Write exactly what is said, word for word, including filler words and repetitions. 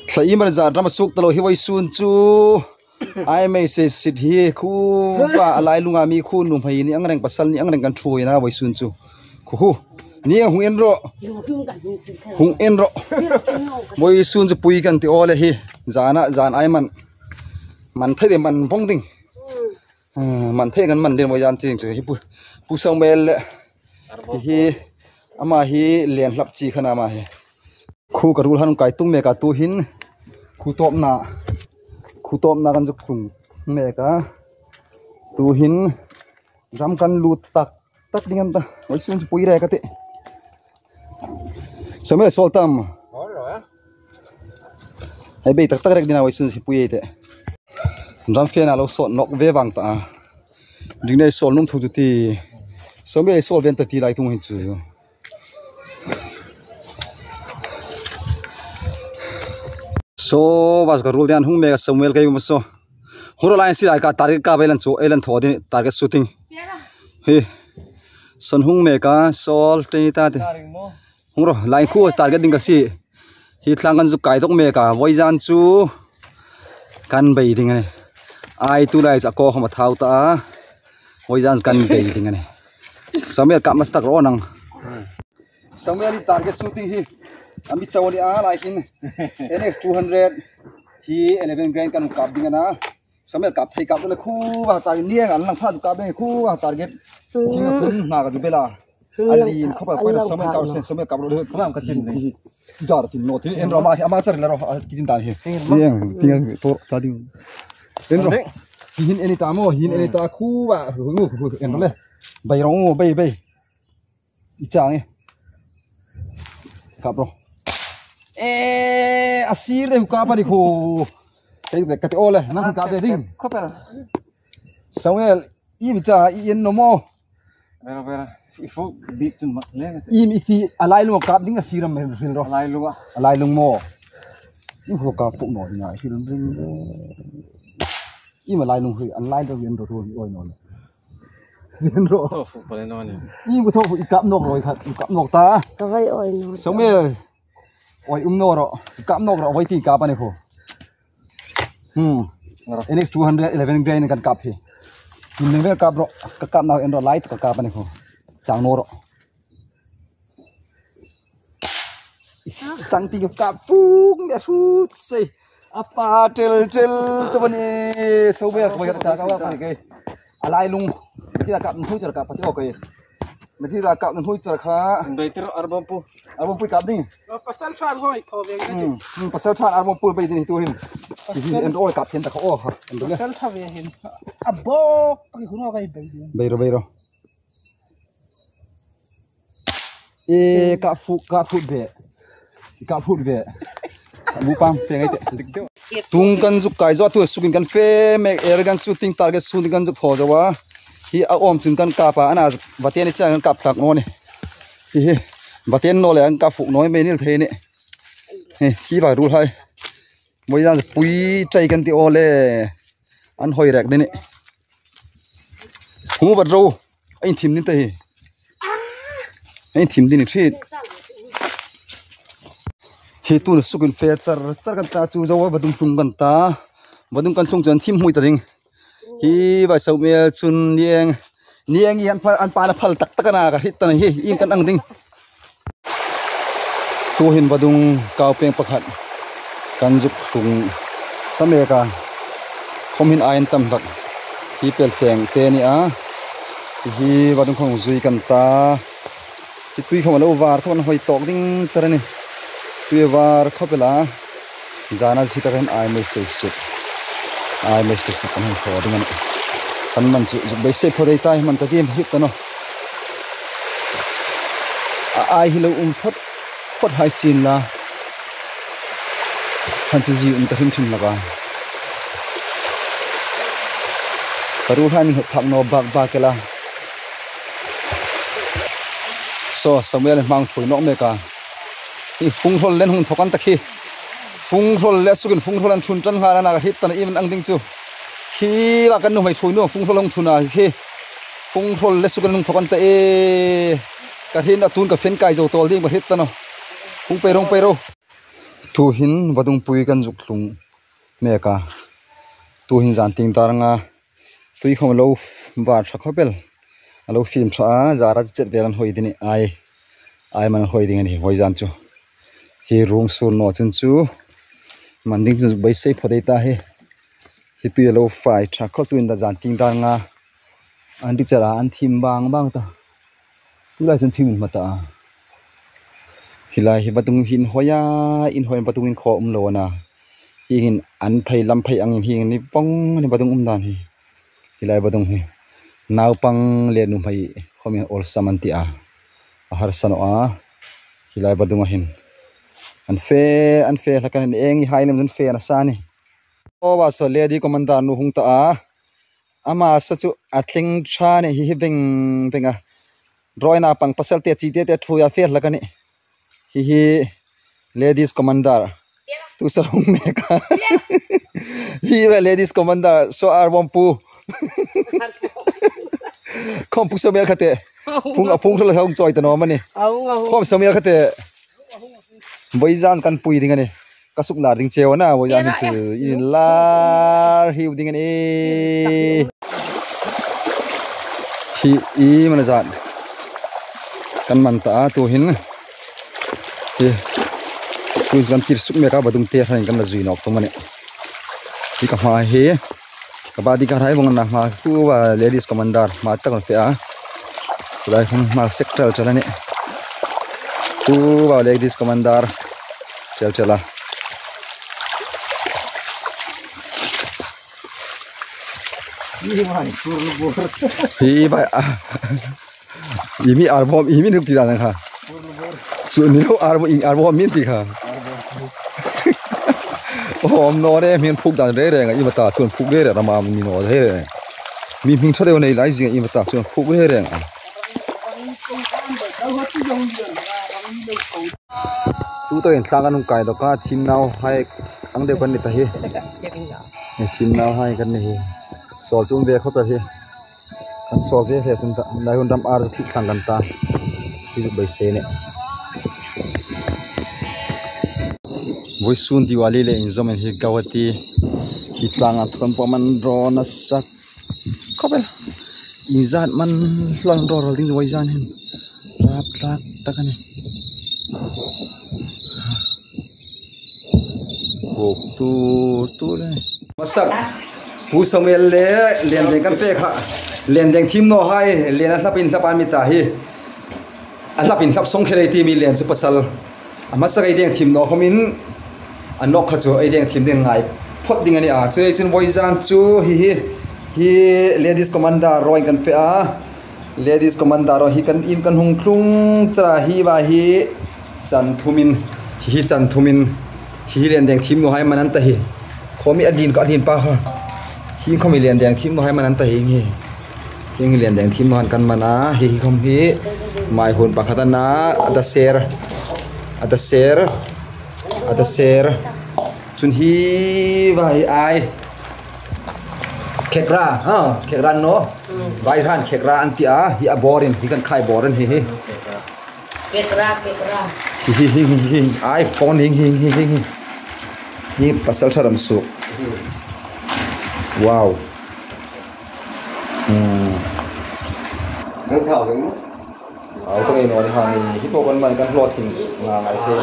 Thla i man zat ram a suk ta lo hi vawisun chu. Ai mei se sit hi khu va a lai lunga mi khu nuhmei ni ang reng pasal ni ang reng kan thuoi na vawisun chu. Khu khu. Ni hung en ro. Hung en ro. Vawisun chu pui kan ti aw le hi. Zana zan ai man. Man thei de man vong ding. Hmm, man thei kan man ding vawi zan ching chu hi pu, pu Samuel le hi ama hi len hlap chi khan ama hi. Khu ka ruol han kai tung mek a tu hin khu tawpna, khu tawpna kan zuk tung mek a. Tu hin ram kan lut tak tak ding an ta. Vawisun chu pui re ka ti. Samuel sawl tam. Hei bei tak tak rek dina vawisun hi pui ei te. Ram fe na lo sawt nawk ve vang ta a. Ding nei sawl num thu chu ti. Samuel sawl ven ta ti lai tung hin chu. So, vas ka ruol dian hung mek a Samuel kei ma so. Hung ro lai si lai ka target ka bailan chu, eilan thaw din target shooting. Hi. Son hung mek a, sawl teni ta te. Hung ro, lai khu target ding ka si. Hi thlang kan zuk kai dawk mek a, vawi zan chu kan bei ding a ni. Ai tu lai chu a ko khom a thau ta a. Vawi zan chu kan bei ding a ni. Samuel kap mas tak ro nang. Samuel i target shooting hi. A mi chau ni a lai hin. N X two hundred. Hi eleven grain kan kap ding a na. Samuel kap thei kap le khu va target ni ang an lang pha chu kap ding khu va target. Thing a hun na ka chu bela. A lin khawp a poi na Samuel kap sen Samuel kap lo le khu va ka tin ni. Dar tin no ti en ro ma ama char la ro a ki tin ta hi. Ni ang ting a to ta ding. En ro. Hin en ta mo hin en ta khu va. En ro le. Bei ro bei bei. I chang e. Kap ro. E, a sir de kap a ni khu. Kei de ka te ole, nang kap de ding. Khopel. Samuel, i mi cha i en no mo. Vera, vera. I fu di chun mak le. I mi ti a lai lung kap ding a sir am hil ro. A lai lung a. A lai lung mo. I fu kap fu no ding a hil ring. I ma lai lung hui, an lai lung yen ro ro oi no. Yen ro. Thaw fu pale no ni. I bu thaw fu i kap nok ro i khat, i kap nok ta. Ka vai oi no. Samuel. Oi um no ro. I kap nok ro, oi ti kap a ni khu. Hmm. N X two hundred eleven grain kan kap hi. Hin neng vel kap ro, ka kap nau en ro lai ka kap a ni khu. Chang no ro. Is, chang ti ka pung me hu sei. A pa tel tel to ban e, so be ka ka ka ka ke. A lai lung. Ki ka kap hui char ka pa ti o ke. Na ki ka kap hui char kha. Doi tir arbom pu. Arbom pu kap ding. Pasal than hoi tho veng ka ti. Hmm, hmm, pasal than arbom pu be ding tu hin. Ti hin en ro kap hin ta kha o. En ro le. Pasal tha ve hin. A bok pa ki hun o ka be ding. Be ro, be ro. E, ka fu, ka fu be. Ka fu be. Bu pam, pe ngai te. Tung kan zuk kai zo tu sukin kan fe mek air gun shooting target shooting kan zuk thaw zo a. Hi a om chun kan kap a, ana vaten ni sa kan kap tak no ni. Hi hi. Vaten no le an kap fu no me nil thei ni. Hi, hi va ruol hai. Moi dan pui chai kan ti o le. An hoi rek de ni. Hung vat ro. Ai thim ni ta hi. Ai thim din thit. Hi tu na sukin fe char char kan ta chu zo vadung tlung kan ta. Vadung kan tlung chuan thim hmui ta ding. Hi vai Samuel chun niang. Niang i an phal, an pa na phal tak tak a na ka hriet ta na hi. Ieng kan ang ding. Tu hin vadung kau peng pakhat kan zuk tlung ta mek a. Khom hin aiin tam hlak. Hi pel thleng te ni a. Hi vadung khawng zui kan ta. Hi tui khawm a lo var khawm an hoi tawk ding char a ni. Tui a var khawp el a. Zana hi tak hian ai mai sei sut. Ai mai sei sut kan hung thaw ding a ni. Kan man chu zuk beisei phawt ei ta hi man ta kim hit ta naw. A ai hi lo um phawt phawt hai sin la. Han chu zi um ta hrim hrim hlak a. Ka ruolhai min hawt phak naw bak bak el a. Saw, Samuel hmang thuoi nawk mek a. Hi fung hrawl len hung thawk an tak hi. Fung hrawl le sukin fung hrawl an thun tan nghal ana ka hriet ta na i man ang ding chu. Khi la kan nuhmei thuoi nuam fung hrawl hung thun a hi khi. Fung hrawl le sukin hung thawk an ta e. Ka hriet a tun ka fen kai zo tawl ding ka hriet ta naw. Hung pei ro, hung pei ro. Tuhin vadungpui kan zuk tlung mek a. Tuhin zan tieng dar nga tui khawm lo var ṭha khawp el. A lo fim ṭha a, zara chet vel an hawi ding a nih. Ai, ai man hawi ding a nih, vawizan chu. Hi rung sur naw chun chu man ding chu beisei phawt ei ta hi. Hi tui a lo fai ṭha khawp, tuhin zan tieng dar nga an ri char a, an thim bang bang ta. Tulai chun thim inhma ta a. Hi lai hi vadung hi inhawi a, inhawi, vadung inkhaw um lo a na. Hi hin an phei lam phei angin hi ni vong ni vadung um dan hi. Hi lai vadung hi naupang le nuhmei khawmin awlsam an ti a. A harsa naw a. Hi lai vadung a hin an fe, an fe hlak a nih, eng i hai lem chun fe a na sa ni. Aw, va saw, Lady Commander nu hung ta a. Ama saw chu a tling ṭha ni hi, hi veng veng a. Rawina pang pasal te chi te te thuia fe hlak a nih. Hi hi Ladies Commander. Tu saw hung mek a. Hi ve Ladies Commander, saw ar bawm pu. Khawm pu saw mel kha te. Phung a phung hril hung chawi ta naw mani. Khawm saw mel kha te. Vawizan kan pui ding a nih. Ka suk lar ding cheu a na, vawizan hin chu in lar hiu ding a nih. Hi i mana zat kan man ta a, tuhin. Hi, tuhin kan tir suk mek a, vadung te hranin kan la zui nawk tum a nih. Hi ka hma hi. Ka ba di ka rai vong na hma tu va Ladies Commander hma tak an fe a. Tulai khun hma sek tel tel a nih. Tu va Ladies Commander tel tel a. Hi vai a. I mi ar bawm, i mi nuk ti dan kha. Su ni lo ar bawm, i ar bawm min ti kha. Om naw re, min phuk dan re re nga, i mata chun phuk re re, rama mi naw re re. Mi hming tha deu nei lai zing, i mata chun phuk re re nga. Tu to in thlang an hung kai dawk a, thim nau hai ang deu kan ni ta hi. Thim nau hai kan ni hi. Sawl chu um ve khawp el hi. Kan sawl ve hle sun ta, lai hun ram ar thik sang kan ta. Chi zuk beisei a nih. Vawisun Diwali le inzawmin hi Guwahati hi tlanga thon pawh man raw nasa khawp el. Inzat man hlon raw raw ding vawizan hin. Rat rat tak a nih. Buk tu tu le. Masak. Pu Samuel le Liandeng kan fe kha. Liandeng thim naw hai, Lian a hlapin hlap an mi ta hi. A hlapin hlap song kher ei ti mi Lian chu pasal. A hmasa ei deng thim naw khawmin a nawk kha chu ei deng thim ding ngai phawt ding a nih a. Chu ei chun vawizan chu hi hi, hi Ladies Commander rawiin kan fe a. Ladies Commander rawi hi kan in kan hung tlung chara hi va hi chan thumin, hi hi chan thumin, hi hi Liandeng thim naw hai man an ta hi. Khawmi a lien ka lien pa kha. Hi khawmi Liandeng thim naw hai man an ta hi hi. Hi hi Liandeng thim naw hai kan man a, hi hi khawm hi. Mai hun pakhat a na, a da ser. A da ser. A da ser. Chun hi va hi ai. Khekra, ha, khekra naw. Vai han khekra an ti a, hi a borin, hi kan khai borin hi hi. Khekra, khekra. Hi hi hi hi hi. Ai, phone hing hing hing hing. Hi pasal tharam su. Wow. Hmm. Kan thau ding. Au, to ei naw ni ha ni. Hi po kan man kan hlawtling nga ngai thei.